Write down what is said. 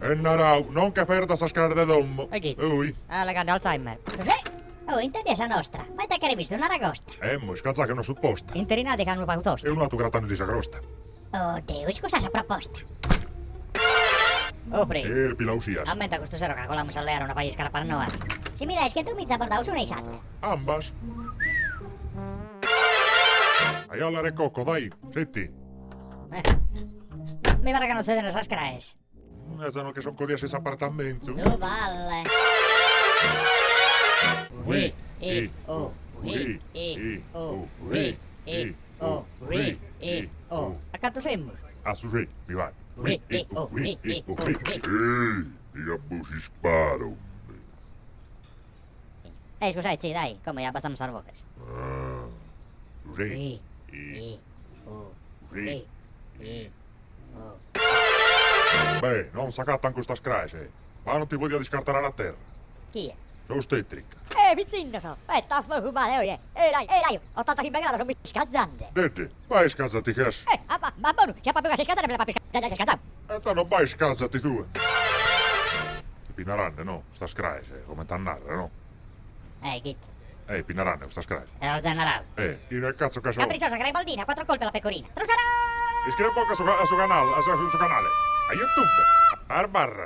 E narau, non che perdas sas craes de domo. E chi? Ui. Allegande Alzheimer. Oh, intendia sa nostra. Ma ite cheret bistu una aragosta? Emmo, iscanzà che una supposta. Interinadi ca unu pagu tosta. E unu 'atu gratandeli sa crosta. Oh Deu, iscusa sa proposta. Oh pri. Erpila sias. Ammenta custu sero ca colamus a leare una paja 'e iscarpas noas. Si mi daes chentumiza bos dao s'una e s'atera. Ambas. Ajò Recocco, dai, seti. Ma mi paret ca non s'ident sas craes. Za no che son codias in s'apartamentu. Du palle. Ui, i, u, ui, i, u, ui, i, u, ui, i, u. A cantu semus? A su sei, mi paret. Ui, i, u, ui, i, u, ui, i. Ei, ca bos isparo. Eh, iscusai tzi, dai, como ja abbassamus sas boghes. Ah, su sei, i, u, ui, i, Beh, non s'agatan custas craes, ma non ti podiat iscartare a terra. Chie? S'ostetrica. Eh, pitzinnos! Etta a fogu male oje! Eh, rai, eh, rai, ottantachimbe grados mi iscazande! Dedde, bae iscazati chi est. Eh, a, ma bonu, si apo a bogare s'iscazare mi l'apo iscazau. E tando bae iscazati tue. Ti narande, no, custas craes, comente a narrer, no? Eh, ghit. Eh, pi narande custas craes. E l'as già narau. Eh, in cazzo ca so. Capricciosa garibaldina, quattro colpi alla pecorina. Trusarà! Iscrive a su, a su canale, a su, su canale. A YouTube. Arbarra.